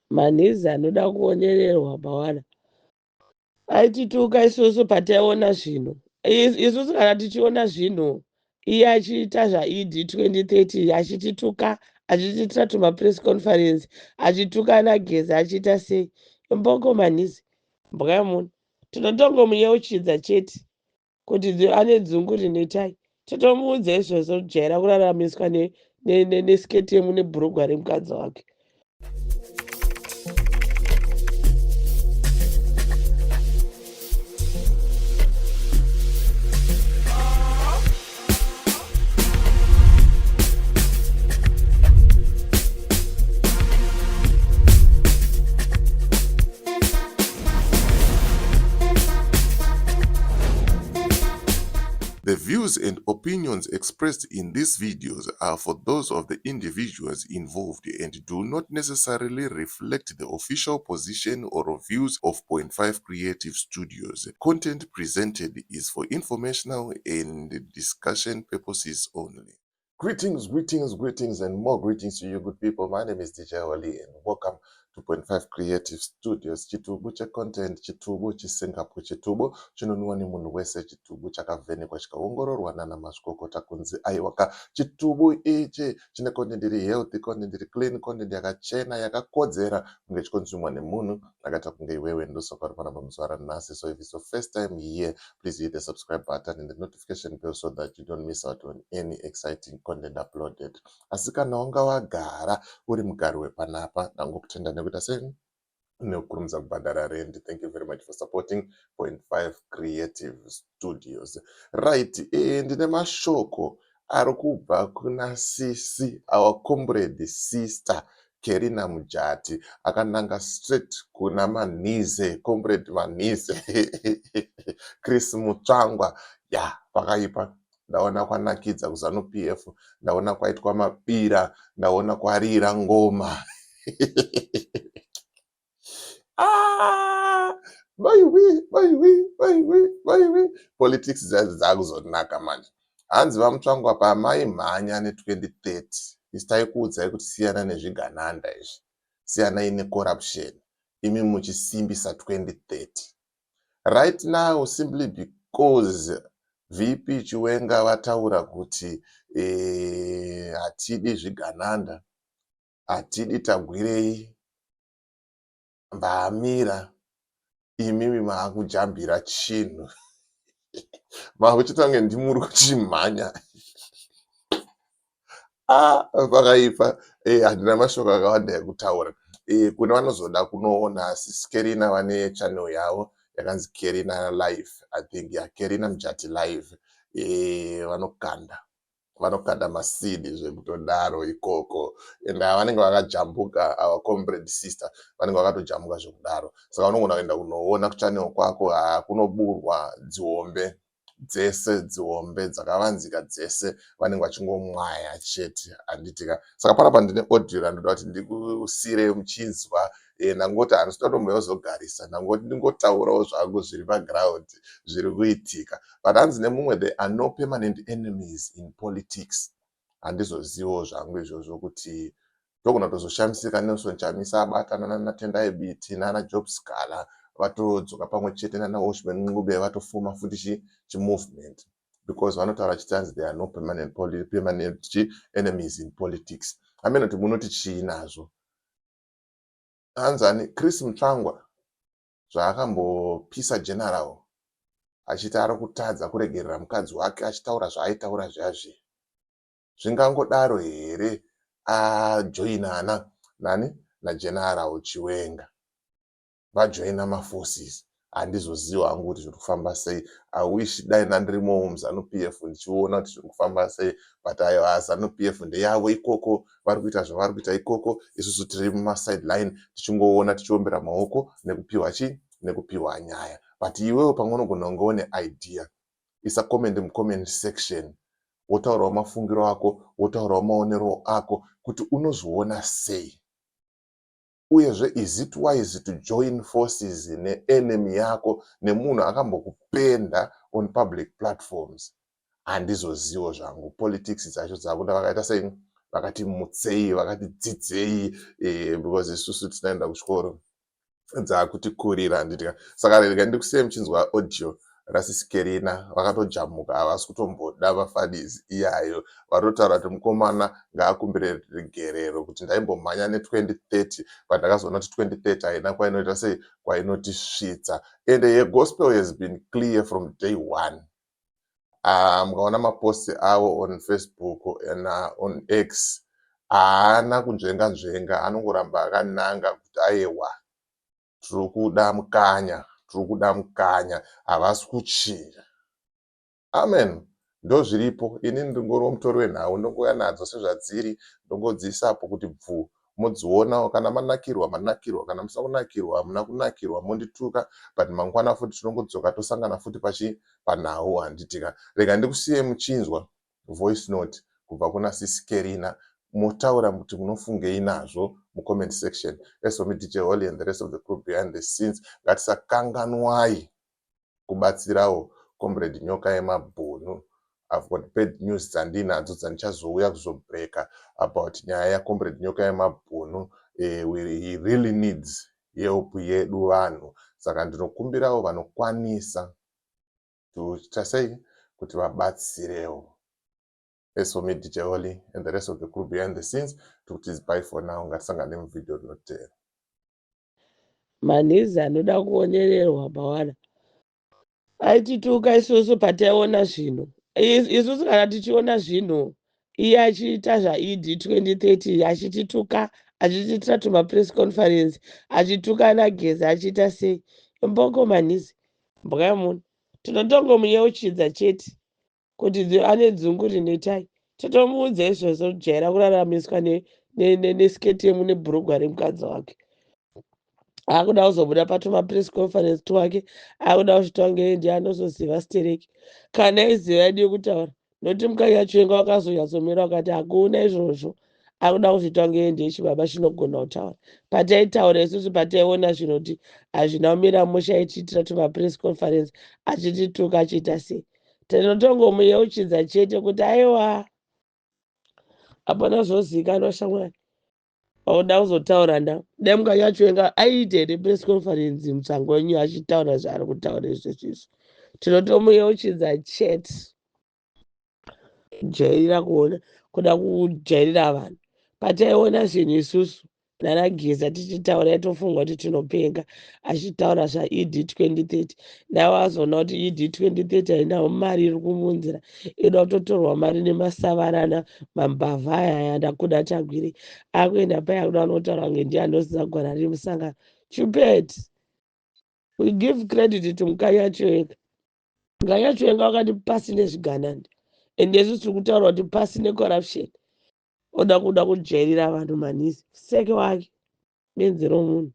Manhizi anoda kuonererwa mawana. Aitituka isusu pataiona zvinhu. Isusu kana tichiona zvinhu iye achiita zvaED 2030 achitituka achitiitira tumapress conference achituka naGeza achiita sei. Mboko manhizi mbwa yemunhu. Tinotongomuyeuchidza chete kuti ane dzungu rinoitai. Totomuudza izvozvo kujaira kuraramiswa nesiketi yemu nebhurugwa remukadzi wake. The views and opinions expressed in these videos are for those of the individuals involved and do not necessarily reflect the official position or views of Point 5 Creative Studios. Content presented is for informational and discussion purposes only. Greetings, greetings, greetings, and more greetings to you, good people. My name is DJ Wali, and welcome to Point 5 Creative Studios. Chitubu checontent, chitubu chisingapwe, chitubu chinonwiwa nemunhu wese, chitubu chakavhenekwa chikaongororwa nana mazvikokota kunzi aiwaka. Chitubu ichi chine content iri healthy, content iri clean, content yakachena, yakakodzera kunge ichikonsumwa nemunhu akaita kunge iwewe. Ndosaka uri panapa muzuva ranhasi. So if it's your first time here, please hit the subscribe button and the notification bell so that you don't miss out on any exciting content uploaded. Asi kana wanga wagara uri mugari wepanapa, ndangokutenda nekuita sei nekukurumidza kubhadhara rent. Thank you very much for supporting Point 5 Creative Studios. Right, ndine mashoko ari kubva kuna sisi, our comrade sister Kerina Mujati, akananga straight kuna Manhize, comrade Manhize Chris Mutsvangwa. Ya, pakaipa. Ndaona kwanakidza kuZanu PF, ndaona kwaitwa mabira, ndaona kwarira ngoma. Ah, maiwi, maiwi, maiwi, maiwi. Politics dzacho dzakuzonaka manje. Hanzi vaMutsvangwa pamaimhanya ne2030, isu taikuudzai kuti siyana nezvigananda izvi, siyanai necorruption, imi muchisimbisa 2030. Right now, simply because VP Chiwenga vataura kuti hatidi zvigananda, hatidi Tagwirei, vamira, imimi maakujambira chinhu, makuchita kunge ndimuri kuchimhanya. Ah, pakaipa. Handina mashoko akawanda ekutaura. Kune vanozoda kunoona Sis Kerina vane channel yavo yakanzi Kerina Live, I think ya Kerina Mujati Live. Vanokanda maseed zvekutodaro ikoko, and vanenge vakajambuka. Our comrade sister vanenge vakatojamuka zvekudaro, saka unogona kuenda kunoona kuchannel kwako. Kunoburwa dzihombe dzese, dzihombe dzakavanzika dzese, vanenge vachingomwaya chete, handitika? Saka panapa ndine audio randoda kuti ndikusire muchinzwa. Ndangoti handisi kuda kuzogarisa, ndangoti ndingotaurawo zvangu zviri paground zviri kuitika. But hanzi nemumwe, there are no permanent enemies in politics. Handizoziviwo zvangu izvozvo kuti ndogona kutozoshamisika Nelson Chamisa abatana nana Tendai Biti nana Job Sikhala, vatodzoka pamwe chete nana Welshman Ncube, vatofuma futi chimovement, because vanotaura chiti hanzi there are no permanent chi enemies in politics. Hamene kuti munoti chii nazvo. Hanzi ani Chris Mutsvangwa zvaakambopisa general achiti ari kutadza kuregerera mukadzi wake, achitaura zvaaitaura zviya zviya, zvingangodaro here ajoinana nani naGeneral Chiwenga, vajoina maforces? Handizoziva hangu kuti zviri kufamba sei. I wish dai ndandirimowo muZanu PF ndichiona kuti zviri kufamba sei, but aiwa, ZANU PF ndeyavo ikoko, vari kuita zvavari kuita ikoko. Isusu tiri mumasideline tichingoona, tichiombera maoko nekupiwa chii, nekupiwa nyaya. But iwewo pamwe unogona kunge une idea, isa comment mucomment section, wotaurawo mafungiro ako, wotaurawo maonero ako kuti unozviona sei. Uyezve, is it wise to join forces neenemy yako, nemunhu akambokupenda on public platforms? Handizozivo zvangu. Politics dzacho dzakuda vakaita sei. Vakati mutsei, vakati dzidzei, because isusu tinoenda kuchikoro dzakutikurira, handitika? Saka rega ndikusiyei muchinzwa audio raSisi Kerina. Vakatojamuka, havasi kutomboda mafunnies iyayo. Vatotaura kuti mukomana ngaakumbire regerero, kuti ndaimbomhanya ne2030, but ndakazoona kuti 2030 haina kwainoita sei, kwainotisvitsa. And yegospel has been clear from day one. Mukaona maposts avo on Facebook and on X, haana kunzvenga nzvenga, anongoramba akananga kuti aiwa, tiri kuda Mukanya, tiri kuda Mukanya, havasi kuchinja. Amen, ndo zviripo. Ini ndingoriwo mutori wenhau, ndongouya nadzo sezvadziri, ndongodziisapo kuti bvu, mudzionawo. Kana manakirwa, manakirwa; kana musina kunakirwa, hamuna kunakirwa, mondituka, but mangwana futi tinongodzoka, tosangana futi pachi panhau, handitika? Rega ndikusiyei muchinzwa voice note kubva kuna Sisi Kerina, motaura kuti munofungei nazvo mucomment section. As for me, DJ Holly and the rest of the crew behind the scenes, ngatisakanganwai kubatsirawo Comrade Nyoka Yemabhunu. I've got bad news dzandinadzo dzandichazouya kuzobreaka about nyaya yaComrade Nyoka Yemabhunu. He really needs help yedu vanhu, saka ndinokumbirawo vanokwanisa kuita sei kuti vabatsirewo. As for me, DJ Holly and the rest of the crew behind the scenes, tikuti is bye for now. Ngatisangane muvhidhiyo rinotevera. Manhizi anoda kuonererwa mawana aitituka isusu pataiona zvinhu. Isusu kana tichiona zvinhu, iye achiita zvaED 2030, achitituka, achitiitira tumapress conference, achituka naGeza, achiita sei. Mboko manhizi, mbwa yemunhu. Tinotongomuyeuchidza chete kuti ane dzungu rine tai. Totomuudza izvozvo, kujaira kuraramiswa nesiketi yemu nebhurugwa remukadzi wake. Akuda kuzobuda patumapress conference twake, akuda kuzvita kunge ndiye anozoziva stereki. Kana aiziva, yadi kutaura nokuti Mukanya wakazonyatsomira wakati hakuna izvozvo. Akuda kuzviita kunge ndiye chibaba chinogona kutaura. Pataitaura isusu, pataiona zvinhu kuti hazvina kumira mushe, aitiitira tumapress conference, achitituka, achiita sei. Tinotongomuyeuchidza chete kuti aiwa, hapana zvozivikanwa, shamwari. Wauda kuzotaura nda dai Mukanya aiita here press conference mutsango wenyu achitaura zvaari kutaura izvezvizvi? Tinotomuyeuchidza chete. Jairira kuona, kuda kujairira vanhu. Pataiona zvinhu isusu nanaGeza tichitaura, aitofunga kuti tinopenga, achitaura zvaED 2030. Nawe azoona kuti ED 2030 hainawo mari iri kumuunzira, inoda kutotorwa mari nemasavarana mambavha aya ndakuda tagwire akuenda pai, akuda kunotaura kunge ndiye anoziva gwara riri musangano. Chupet, we give credit to Mukanya Chiwenga. Mukanya Chiwenga wakati pasi nezvigananda, ende isu tiri kutaura kuti pasi necorruption. Oda kuda kujairira vanhu manisi seke wake, benzi romunhu.